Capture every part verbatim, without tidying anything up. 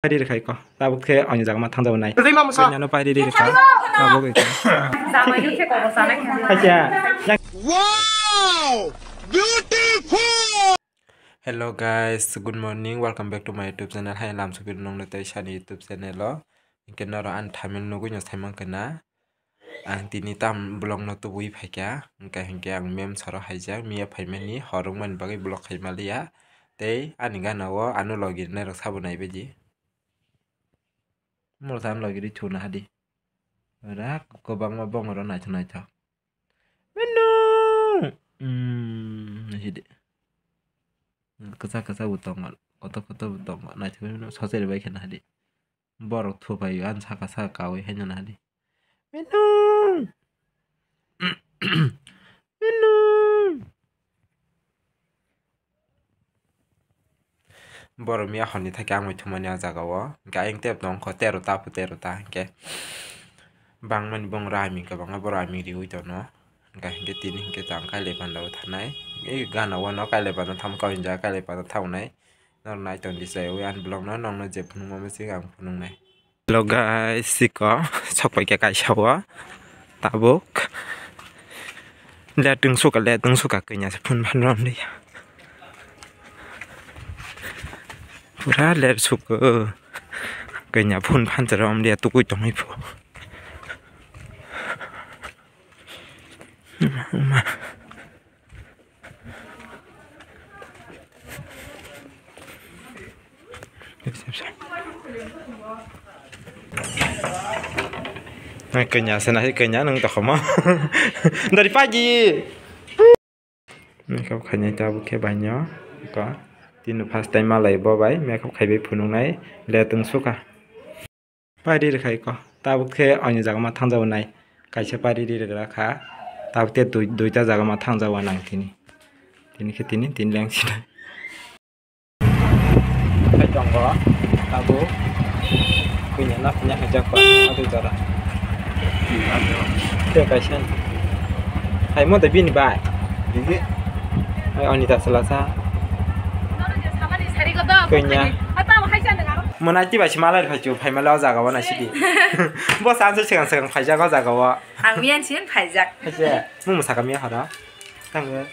Pairi rwkha iko. Tabuk khe ani jaga ma thangjago nai. Tei ma mwsa. Kanya no pairi rwkha. Tabuk iko. Jamai no khe kobor sanai khe. Khacha. Wow! Beautiful! Hello guys, good morning. Welcome back to my YouTube channel. Hai lamsukir nongno tei sani YouTube channel o. Hingke noro ani thaimil nugui no saimang kena. Ang tini tam vlog no tubui phaikha, hingkha hinkhe ang mem saro haijak, miya phaimani hor wngmani bagwi vlog khaimaliya. Tei ani gana o ano logi rwnairok sabo naibaidi. Moro sa ano logi rwi thuna hadi. Ora kwbangma bongoro naithok naithok. Menu! Mm, hidi. Kwchak kwchak bo tongo, kotor kotor bo tongo, naithok sochari bai kheno hadi. Borok thupai o, ani saka saka kaui haino nahadi. Minung! Minung! Borok miya honni thakhe ang bai thumani o jaga o. Hingkhe ayang tep tongkho tero ta pho tero ta hingkhe. Bangmani bong rami kwbangma borok ami riui tono. Hingkhe tini hingkhe tang kailai panda o thanai. Ei gana o no kailai panda tham kaui jaga kailai panda thaunai. Norok nai tongdi chai o ani vlog no, nokno je phunukma bwswk ang phunuknai. Hello guys, siko sok paikha kaisa o tabuk. Letwng suka, letwng suka kanya se phun phan rom di. Pura let suka kanya phun phan rom di tukui tongwi phu. Nang kanya se nasi kanya nang tokoma. Dari pagi. Makeup khainai tabuk khe baino. Ko tini first time malai bo bai makeup khaibai phunuknai letwng suka. Pairi rwkha iko. Tabuk khe ani jaga ma thangjago nai. Kaisa pairi ri rwgra kha. Tabuk khe dui, duita jaga ma thangjago nang tini. Tini khe tini, tini leng sinai. Hai tongo. Tabuk. Kunya na kunya hai jak pa. Adu jara. Tei kaisa. Hai mo de bini bai. Hai ani ta sala sa. Kunya. Mona ti bai si malai phai chu, phai mala o jaga o nai sidi. Bo sa ansu segang segang phai jaga o jaga o. Ang miyan sin phai jak. Phai se. Mung musaka miya horo. Tang. Ya.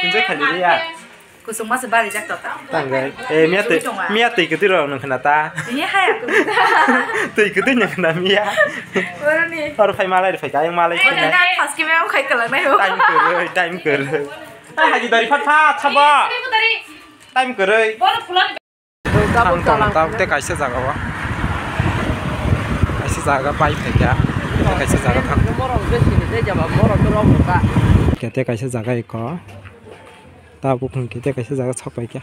Enjoy khali ya. Kusung masa bari jak tota. Tang. Eh, miya tei, miya tei kutu ro nung khna ta. Ini haya kutu. Tei kutu nung khna miya. Oroni. Or phai malai phai ka, yang malai phai. Oroni na khas ki me am khai kalang nai ho. Time kuru, time kuru. Ah, haji dari phat phat sabo. Time kuru. Thang tong tabuk tei kaisa jaga o. Kaisa jaga pai phaikha. Kaisa jaga thang. Khe tei kaisa jaga eko. Tabuk hwnkhe tei kaisa jaga sok paikha.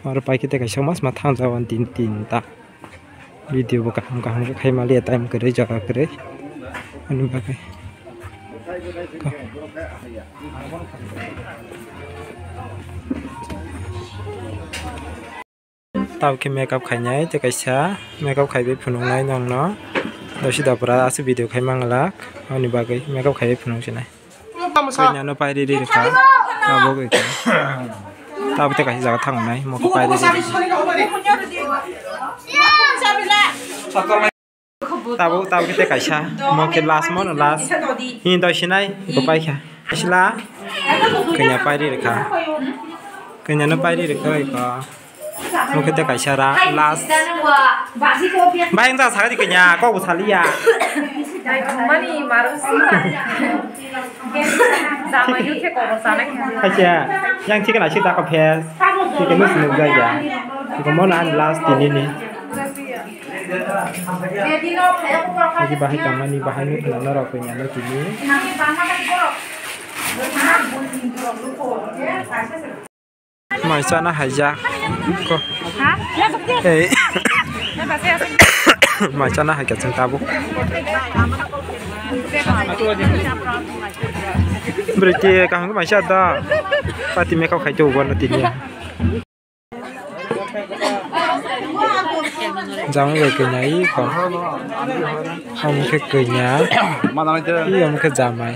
Oro paikhe tei kaisa mas ma thang jaga tin tin ta. Video bo kaham kaham khe khai maliya, time kwrwi, jaga kwrwi. Ani bagwi. Ko. Tabuk khe makeup khainai tei kaisa makeup khaibai phunuknai nokno. Dosi dapra aswk video khai manglak, ani bagwi makeup khaibai phunuk sinai. Kanya no pairi ri rwkha. Tabuk iko. Tabuk tei kaisa jaga thangnai, mokhe pairi ri rwkha. Tabuk, tabuk tei kaisa, mokhe last mono last. Hini doi sinai, iko paikha. Sila, kanya pairi rwkha. Kanya no pairi rwkha iko. Mokhe tei kaisa ra last. Bai wngja sakha di kanya, kok bo saliya. Mani marung sima. Jamai yukhe kobor sanai. Kaisa, yang thikna si dakha phes. Thikna si nukjaya. Thikna mono ani last tini ni. Lagi bahai tongmani, bahai nukna norok kanya no tini. Mai chana haijak. Ko. Ei. Mai chana haikha chwng tabuk. Bwrwi twi kaham khe mai cha da. Pati makeup khai tongbo no tini. Jamai bai kanya iko. Omo khe kanya. Iko omo khe jamai.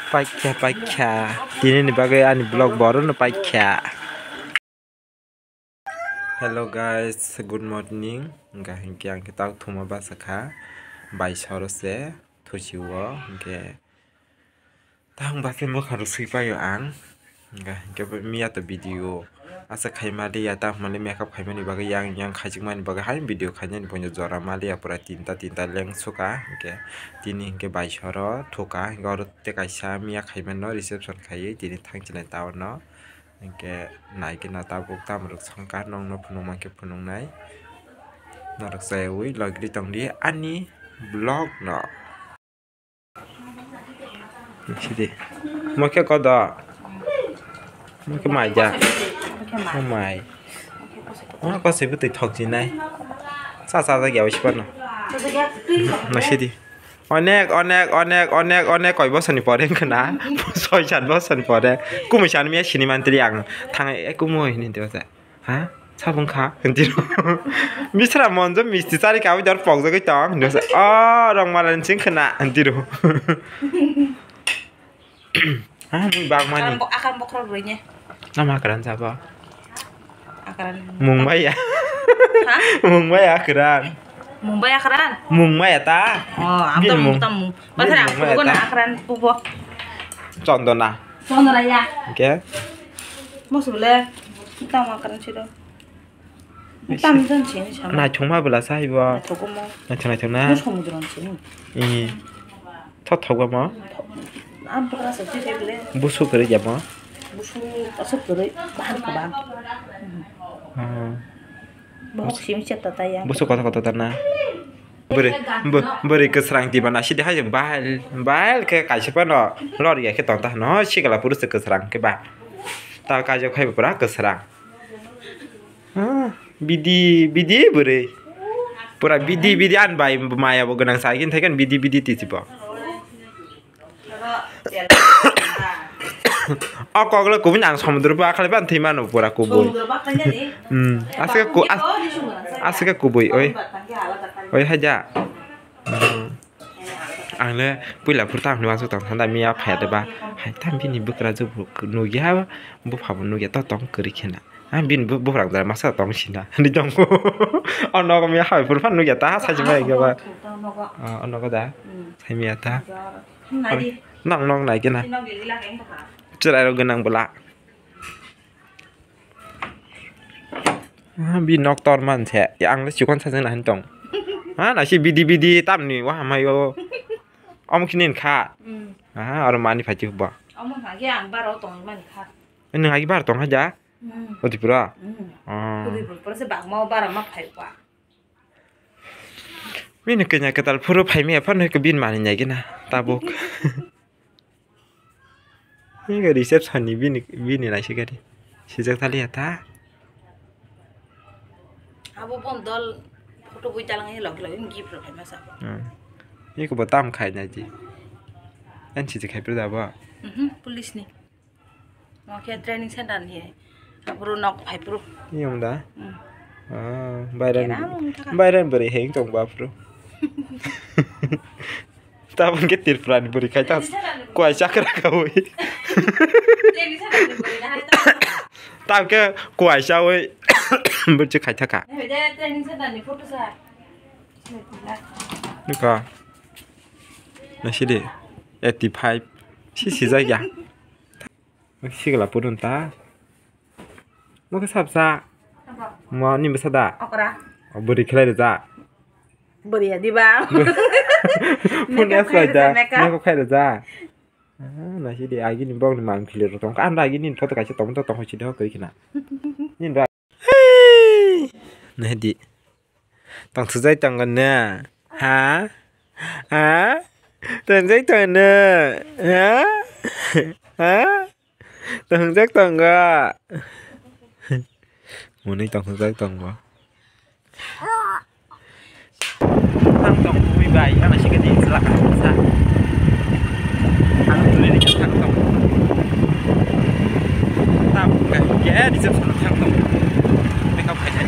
Paikha, paikha. Tini ni bagwi ani vlog borok no paikha. Hello guys, good morning. Hingke, hingke ang khe tak thuma basa kha. Bai soro se thusi o. Hingke tang basa mokha rw sui paio ang. Hingke, hingke miya to video asa khai ma liya, tak mali makeup khai mani bagwi yang, yang khaichik mani bagwi hai video khai nani boino jora ma liya pura tinta, tinta leng suka. Hingke tini hingke bai soro thuka. Hingke oro te kaisa miya khai mano reception khaiwi tini thang chinai town no. Hingke nai khe na tabuk tamo rok songkha, nokno phunuk mankhe phunuknai. Norok chayui logri tongdi ani vlog no. Sidi. Mo khe kodo. Mo khe mai ja. Mo mai. Mo kosoi bwtwi thok jinai. Sa sa ja gya bai sipano. Na sidi. Onek, onek, onek, onek, onek koi bosoni pore wngkha na? Soi sat bosoni pore. Kumui sani miya sini mantri ang. Thangai, "E kumui," hinui tongsa. "Ha? Sabung kha?" Hinti ro. Misra monjo misti chari kawi dor pokjagwi tong. Hinti tongsa, "O, rong malani sing khna," hinti ro. Ah, mui bak mani. Akam bo-, akam bokhorok rwini. Nama akran sabo? Akran. Mungbai ya. Ha? Mungbai akran. Mungbai akran? Mungbai ya ta? Oh, ang Bini to mung. Mung tam mung. Bini Pathar ang mungbai ya phugo na ta? Akran pubo. Chondona. Chondona ya. Oke. Mosule. Tam akran siro. Tam jon sini sama. Naithokma bwla sa ibo. Naithokma. Naithok naithok na. Bo somudron sini. Ih. Thok thok ba mo? Am bwla sa twi twi bwle. Busu kwrwi ya mo? Busu aswk kwrwi bahan kwbang. Hmm. Bo simi chepta ta ya. Busu kota kota ta na. Bwrwi, bw-, bwrwi kwsrang tiba na sidi hai bahal, bahal khe kaisa phano lor ya khe tong ta hano sikla purus kwsrang khe ba. Ta kaijak khai pura kwsrang. Ah, bidi, bidi bwrwi. Pura bidi, bidi an bai maya bo gwnang sa gin thaikan bidi, bidi titi bo. O kok le kubui ang somudro ba khlai ban thwi mano pura kubui. Hmm, aswk ku-, as-, aswk kubui, oi. Oi haja. Hmm. Ang le puila phuru tamo hinwi uansuk tong thanda miya phai de ba. Hai tam bini bwkra jubuk nugya, bupha bo nugya, to tong kwrwi khena. Ah, bini bu-, buphang jora masa tong sina. Hinwi tong. O nogo miya hai phuru phano nugya, ta sachi bai ga ba. Ah, o nogo da. Hmm. Sai miya ta. Nang nog nai kena. Chwrai rok gwnang bwla. Ah, bi nok tor man se. Ya, ang le chikon sajak na hin tong. Ha, na si bidi bidi tamni wa hamai o. Omo kini kha. Hmm. Aha, oro mani phai ba. Omo kha ge ang baro tong mani kha. Nang agi bar tong kha ja? Hmm. Oti pura. Hmm. Ah. Oti pura se bak mau bara ma phai kwa. Bini kanya ketal phuru phai maya phano ke bin mani nyai gina tabuk. Ini ke reception ni bini, bini lai si gari. Sijak tali ya ta. Abo bon dol photo bui talang ni log log gift rok khai masa. Hmm. Ini ko botam khai nai ji. En sijak khai pura da ba. Mhm, police ni. Mo khe training center ni. Abro nok phai pro. Iyong da? Hmm. Ah, bayran, bayran bwrwi heng tong ba pro. Tabuk khe Tripura ni bwrwi khai ta kwai chakra kawi. Training center ni bwrwi na hai ta. Tabuk khe kwai chawi bwrwi khai thaka. Training center ni photo sa. Nika. Nasidi eighty five. Si sijak ya. Sikla purun ta. Mo khe sapsa. Mo ni bwsa da? Okra. O bwrwi khlai rwja. Bwrwi ya diba? Phone makeup khai rwja, makeup khai rwja. Ah, na sidi agi ni bok ni mang phili rw tong. Ando agi ni photo kaisa tong tong sidi ho kri khna. Ni da. Hey! Nahdi. Tong thujai tongo na? Ha? Ha? Tong thujai tongo na? Ha? Ha? Tong thujak tongo. Mwnwi tong thujak tongo. Thang tong bui bai, ano sikhe di sala ka sa. Ano tuli ni thang tong. Tam ka ke di jam sala thang tong. Makeup khai khai.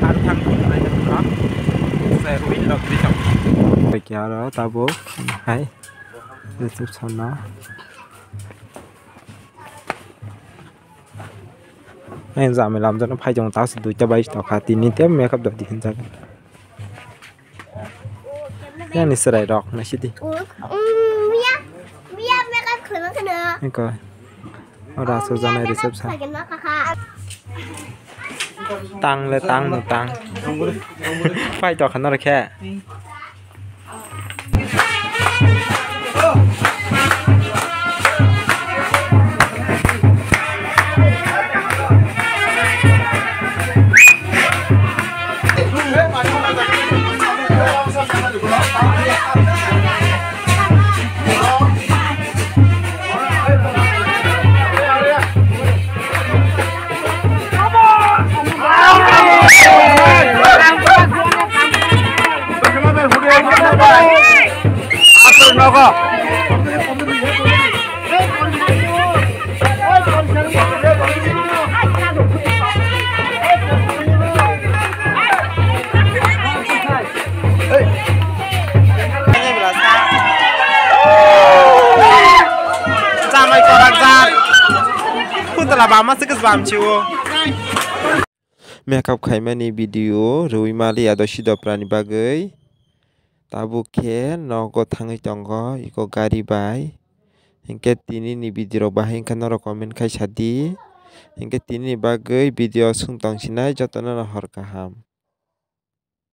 Ar thang tong nai tong. Sa ruin lok di tong. Aro tabuk hai reception no. Ang jami lamjak no phai tongo, taso duita bai tokha, tini tei makeup dodi hinjak. Yang ni chwrai rok naisidi. Eko. Ora so janai reception. Tang le tang no tang. Pai to khana rokhe. Jamai korak jak. Putla bama se kis bam chiwo. Makeup khaimani video rwi mali ado sidopra ni bagwi. Tabuk khe nogo thangwi tongo iko gari bai. Hinkhe tini ni video rok bahai wngkha norok comment khai sadi. Hinkhe tini ni bagwi video swng tong sinai jotono no hor kaham.